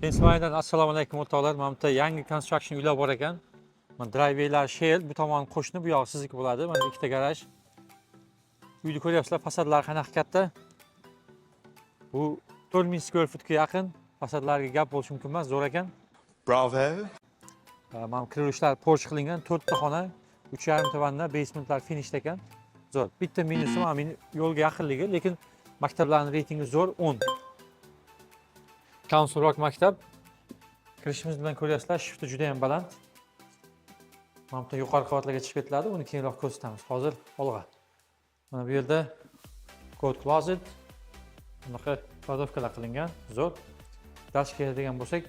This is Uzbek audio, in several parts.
Pensilvaniyadan assalomu alaykum, o'rtoqlar. Mana bu yerda yangi construction uylar bor ekan. Mana drivewaylar shell, bu tomon qo'shni, bu yoq sizniki bo'ladi. Mana ikkita garaj. Uyni ko'ryapsizlar, fasadlari qanaqa katta. Bu 4000 square footga yaqin. Fasadlariga gap bo'lishi mumkin emas, zo'r ekan. Bravo. Mana kirilishlar porch qilingan, to'rtta xona, 3,5 ta vanna, basementlar finished ekan. Zo'r. Bitta minusi mana meni yo'lga yaqinligi, lekin maktablarning reytingi zo'r, 10. Council Rock maktab. Kirishimiz bilan ko'ryapsizlar, shifti juda ham baland. Mana bu yerdan yuqori qavatlarga chiqib ketiladi, uni keyinroq ko'rsatamiz. Hozir olg'a. Mana bu yerda coat closet, bunaqa кладовка lar qilingan, zo'r. Дальше keladigan bo'lsak,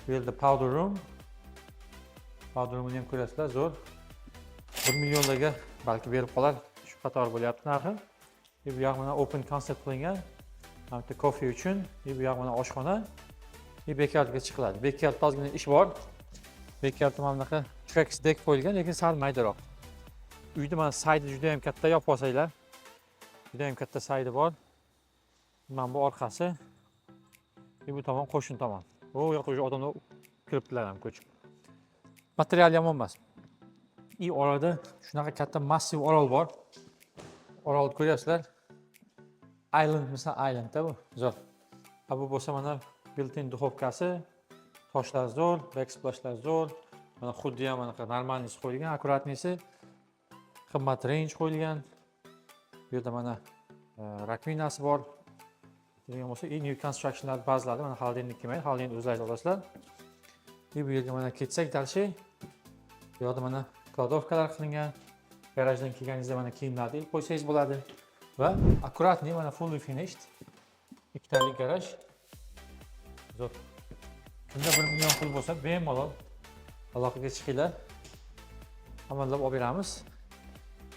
bu yerda powder room. Powder roomini ham ko'rasizlar, zo'r. 1 millionlarga balki berib qolar. Shu qator bo'lyapti narxi. И bu yoq mana open concept qilingan. Mana bu yerda kofe uchun, и bu yoq mana oshxona. И backyardga chiqiladi. Backyardda ozgina ish bor. Backyardda mana bunaqa Trex deck qo'yilgan, lekin sal maydaroq. Uyni mana side i juda ham katta, yopib olsanglar. Juda ham katta side i bor. Mana bu orqasi. И bu tomon qo'shni tomon. U yoqqa уже odamlar kiribdilar ham ko'chib. Material yomon emas. И orada shunaqa katta massiv orol bor. Orolni ko'ryapsizlar. Island misal islandda bu. Zo'r. Ha, bu bo'lsa mana built-in духовка si, toshlar zo'r, backsplashlar zo'r. Mana xuddi ham anaqa нормальный si qo'yilgan, аккуратный si. Qimmat range qo'yilgan. Bu yerda mana раковина si bor. Degan bo'lsa, и new constructionlar ba'zilari mana холодильник kelmaydi, холодильник o'zlaringiz olasizlar. И bu yerga mana ketsak дальше, bu yoqda mana кладовка lar qilingan. Garajdan kelganingizda mana kiyimlarni ilib qo'ysangiz bo'ladi. Va аккуратный mana fully finished ikkitalik garaj. Zo'r. Kimda 1 million pul bo'lsa, bemalol aloqaga chiqinglar. Amallab olib beramiz.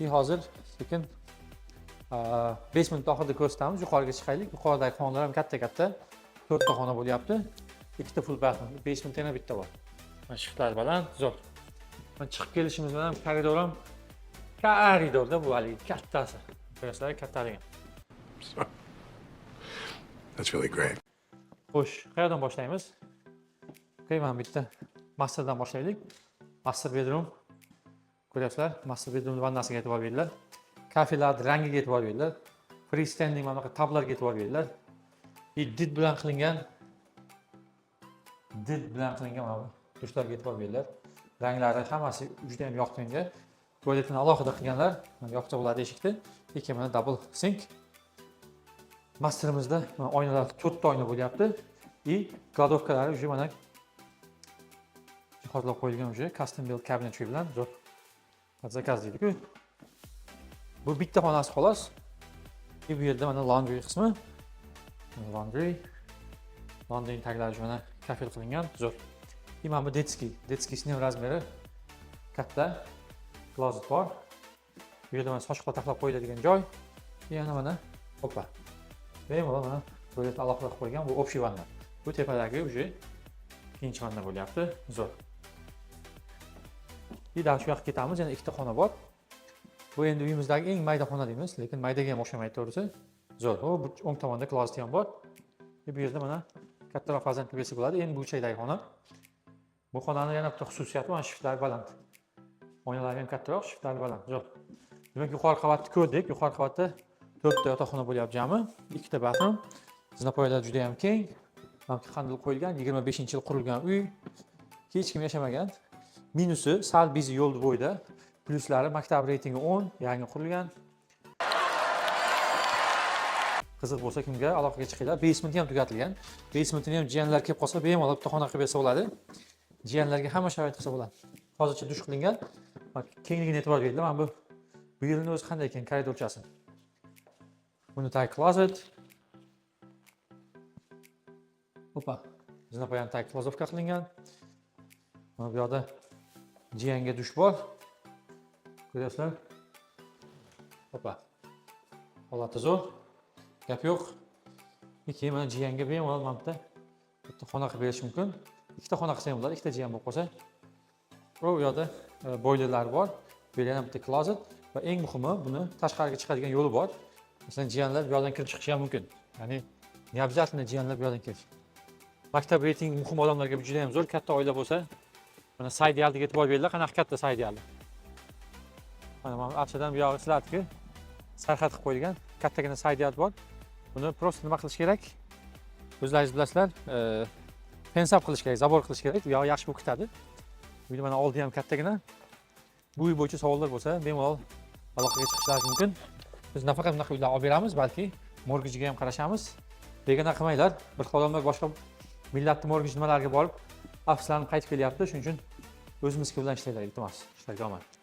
И hozir sekin basement oxirida ko'rsatamiz. Yuqoriga chiqaylik. Yuqoridagi xonalar ham katta-katta. To'rtta xona bo'lyapti. Ikkita full bathroom. Basement yana bitta bor. Mana shiftlar baland, zo'r. Mana chiqib kelishimiz bilan koridor ham, koridorda bu haligi kattasi. Ko'rasizlar kattaligi. That's really great. Xo'sh, qayerdan boshlaymiz? Okay, mana bitta masterdan boshlaylik. Master bedroom. Ko'ryapsizlar, master bedroom vannasiga e'tibor beringlar. Kafelar rangiga e'tibor beringlar. Freestanding mana bunaqa tub larga e'tibor beringlar. И did bilan qilingan mana bu dushlarga e'tibor beringlar. Ranglari hammasi juda ham yoqdi menga. Tualetini alohida qilganlar. Mana yoqsa bo'ladi eshikni. Keyin mana double sink. Masterimizda mana oynalar, to'rtta oyna bo'lyapti. И кладовка lari уже mana jihozlab qo'yilgan, уже custom built cabinetry bilan, zo'r. Заказ deydi-ku. Bu bitta xonasi xolos. И bu yerda mana laundry qismi. Laundry. Laundryning taglari mana kafel qilingan, zo'r. И mana bu детский. Детский sini ham размер i katta. Closet bor. Bu yerda mana sochiqlar taxlab qo'yiladigan joy. И yana mana, опа. Bemalol mana tualet alohida qilib qo'ygan, bu общий vanna. Bu tepadagi уже ikkinchi vanna bo'lyapti. Zo'r. И дальше shu yoqqa ketamiz, yana ikkita xona bor. Bu endi uyimizdagi eng mayda xona deymiz, lekin maydaga ham o'xshamaydi to'g'risi. Zo'r. U bu o'ng tomonda closet ham bor. И bu yerda mana kattaroq farzand qilib bersa bo'ladi. Endi burchakdagi xona. Bu xonani yana bitta xususiyati mana shiftlari baland. Oynalari ham kattaroq, shiftlari baland. Zo'r. Demak, yuqori qavatni ko'rdik. Yuqori qavatda to'rtta yotoqxona bo'lyapti jami, ikkita bathroom. Zinapoyalar juda ham keng. Mana qandil qo'yilgan, 25-yil qurilgan uy. Hech kim yashamagan. Minusi sal busy yo'l bo'yida. Plyuslari maktab reytingi 10, yangi qurilgan. Qiziq bo'lsa kimga, aloqaga chiqinglar. Basementi ham tugatilgan. Basementini ham jiyanlar kelib qolsa, bemalol bitta xona qilib bersa bo'ladi. Jiyanlarga hamma sharoit qilsa bo'ladi. Hozircha dush qilingan. Mana kengligini e'tibor beringlar. Mana bu yerni o'zi qanday ekan koridorchasi. Buni tagi closet. Опа. Zinapoyani tagi кладовка qilingan. Mana bu yoqda jiyanga dush bor. Ko'ryapsizlar? Опа. Holati zo'r. Gap yo'q. Keyin mana jiyanga bemalol mana bu yerda bitta xona qilib berish mumkin. Ikkita xona qilsa ham bo'ladi, ikkita jiyan bo'lib qolsa. U yoqda boylerlar bor. Bu yerda yana bitta closet va eng muhimi, buni tashqariga chiqadigan yo'li bor. Masalan, jiyanlar bu yoqdan kirib chiqishi ham mumkin. Ya'ni не обязательно jiyanlar bu yoqdan kirish. Maktab reyting muhim odamlarga bu juda ham zo'r. Katta oila bo'lsa, mana side yardiga e'tibor beringlar, qanaqa katta side yardi. Mana archadan bu yog'i sizlarniki sarhad qilib qo'yilgan kattagina side yard bor. Buni просто nima qilish kerak? O'zlaringiz bilasizlar, fence up qilish kerak, забор qilish kerak. U yog'i yaxshi bo'lib ketadi. Uyni mana oldi ham kattagina. Bu uy bo'yicha savollar bo'lsa, bemalol aloqaga chiqishlaringiz mumkin. Biz nafaqat bunaqa uylar olib beramiz, balki mortgage'ga ham qarashamiz. Begona qilmanglar. Bir xil odamlar boshqa millatni mortgage nimalarga borib, afsuslanib qaytib kelyapti. Shuning uchun o'zimizniki bilan ishlanglar, iltimos. Ishlarga omad.